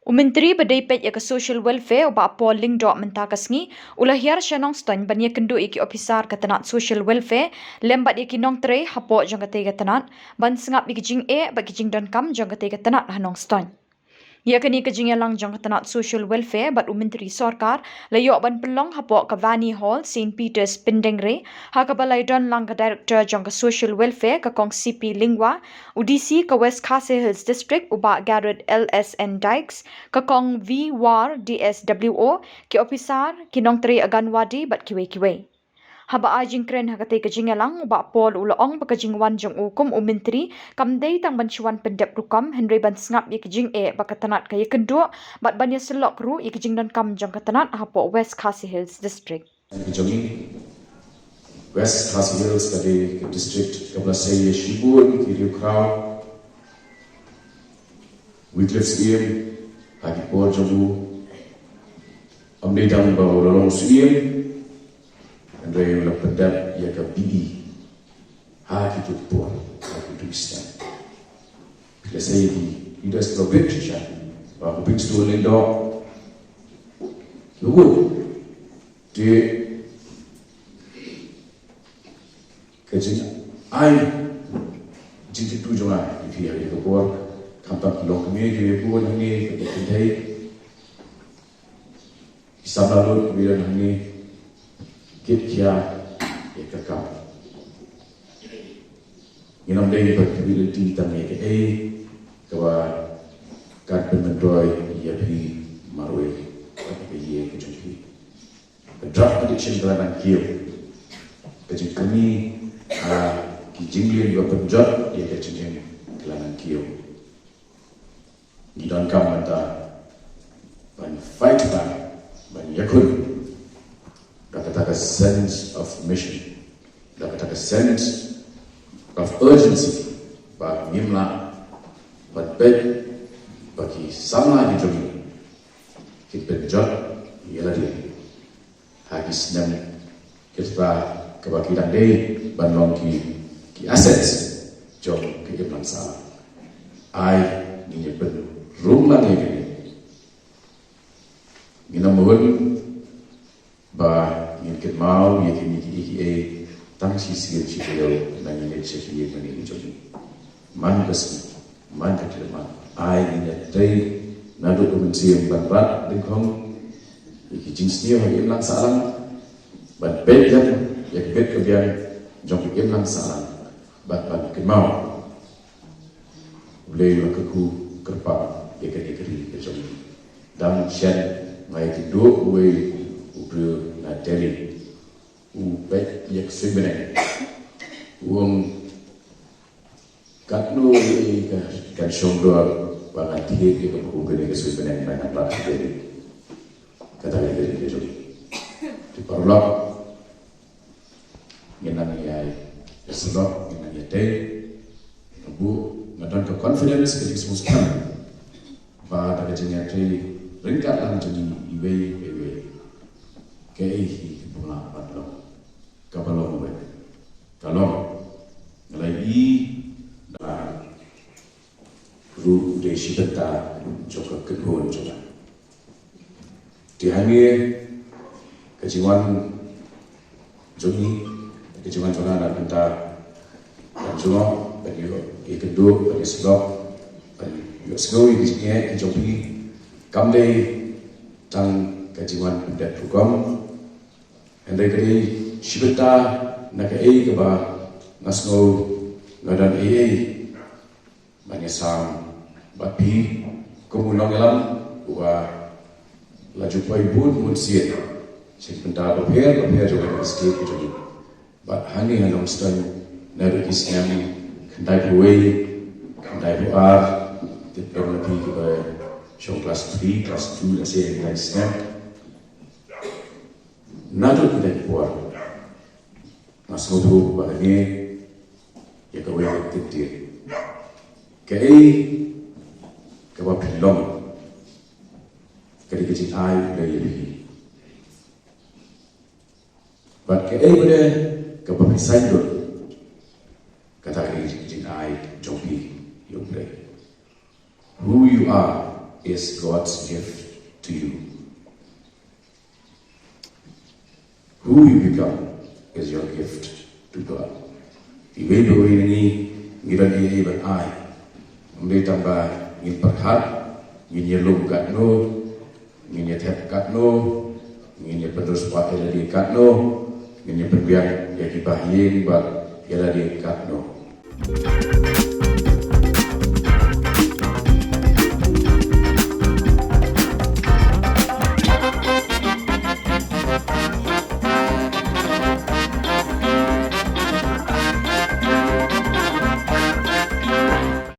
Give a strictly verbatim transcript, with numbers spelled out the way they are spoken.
U Myntri ba dei peit ïa ka Social Welfare, u Bah Paul Lyngdoh, mynta ka sngi u la hiar sha Nongstoiñ ban ïakynduh ïa ki ophisar ka tnat Social Welfare lem bad ïa ki nongtrei hapoh jong katei ka tnat ban sngap ïa ki jingeh bad ki jingdonkam jong katei ka tnat ha Nongstoiñ. Ïa kane ka jingïalang jong ka tnat Social Welfare bad u Myntri Sorkar la ïoh ban pynlong hapoh ka Vani Hall, Saint Peter's, Pyndengrei, ha kaba la ïadon lang ka Director jong ka Social Welfare, ka Kong C P Lyngwa, u D C ka West Khasi Hills District, u Bah Garod L S N Dykes, ka Kong V War, D S W O, ki ophisar, ki nongtrei Anganwadi bad kiwei kiwei. Haba ai jingkren ha katei ka jingïalang, u Bah Paul u la ong ba ka jingwan jong u kum u Myntri kam dei tang ban shu wan pyndep rukom, hynrei ban sngap ïa ki jingeh ba ka tnat ka ïakynduh bad ban ïasyllok ruh ïa ki jingdonkam jong ka tnat hapoh West Khasi Hills District. Ka jong ngi, West Khasi Hills ka dei ka district kaba la sei ïa shibun ki riew khraw. Wycliffe Syiem, ha ki por jong u, ym dei tang ba u la long Syiem, hynrei u la pyndep ïa ka B E ha kito ki por, ha kito ki step. Phi la sei ïa ki leaders kiba bun shisha, ba u Bishnu Lyngdoh, kiba bun. Te ka jingai jingkyrkhu jong nga ïa phi ha kane ka por, khamtam ki longkmie kiba bun hangne, kiba kynthei, ki samla lut kiba don hangne, kit khia ïa ka kam. Ngin ym dei ban kyrpad lynti tang ïa kaei kaba kan pynmyntoi ïa phi marwei ha ka ïing ka jong phi. Ka drug addiction ka la nang kiew. Ka jingkyrmen ha ki jingleh ba pynjot ïa ka jingim ka la nang kiew. Ngi donkam mynta ban fight back, ban ïakhun da kata ka sense of mission, da kata ka sense of urgency, ba ngim lah ban peit ba ki samla ki jong ngi kin pynjot ïa lade ha ki snem ki spah kaba ki dang dei ban long ki, ki assets jong ka imlang sahlang. Ai ngin ïa pynrung lang ïa kine. Ngin ym hun ba ngin kynmaw ïa kine kiei kiei tang shisien shi taïew na ngin leit sha ki ïing mane ki jong ngi. Man ka sngi, man ka khyllipmat, ai ngin ïatrei naduh ka mynsiem ban rat dyngkhong ïa ki jingsniew ha ka imlang sahlang, ban peit ïa ka bit ka biang jong ka imlang sahlang, bad ban kynmaw U Blei u la kyrkhu kyrpang ïa kane ka ri ka jong ngi. Dang shen nga ïakynduh uwei u briew na Delhi, u peit ïa ka suiñ bneng, u ong, katno ïa ka kan shong dor ba ngan thied ïa ka pung kane ka suiñ bneng ba ngan rat ha Delhi. Kata ka ri ka jong ngi. Te paralok, ngin nang ïa, ïa sngewthuh, ngin nang ïa tei. Nga buh, nga don ka confidence, ka jingsngewsih ba da ka jingïatrei ryngkat lang jong ngi iwei pa iwei, kaei hi kaba lah ban long, kaba long wei, ka long, nga la ïohi da ruh u dei shi bynta jong ka kynhun jong nga. Te hangne ka jingwan jong ngi, ka jingwan jong nga na ka bynta ban jngoh, ban ïoh ïakynduh, ban ïasyllok, ban ïohsngew ïa ki jingeh ki jong phi, kam dei tang ka jingwan pyndep rukom, hynrei ka dei shi bynta na kaei kaba nga sngew nga don ei ei ban ïasam bad phi kum u nongïalam uba la ju poi bun bun sien sha ki bynta bapher bapher jong ka state ka jong ngi. Bad hangne ha Nongstoiñ naduh ki snem khyndaiphew wei, khyndaiphew ar, te pynban na phi kiba shong class three, class two, lehse nine snem. Naduh kita ki por nga sngewthuh ba kane ïa kawei ka tip tip. Kaei kaba phi long ka dei ka jingai U Blei ïa phi. Bad kaei pat kaba phi saiñdur, kata ka dei ka jingai jong phi ïa U Blei. Who you are is God's gift to you. Who you become is your gift to God. Iwei pa iwei na ngi, ngi don ei ei ban ai. Ym dei tang ba ngin pyrkhat, ngin ïalum katno, ngin ïathep katno, ngin ïapyndonkam ïa lade katno, ngin ïapynbiang ïa ki bahaïing bad ïa lade katno.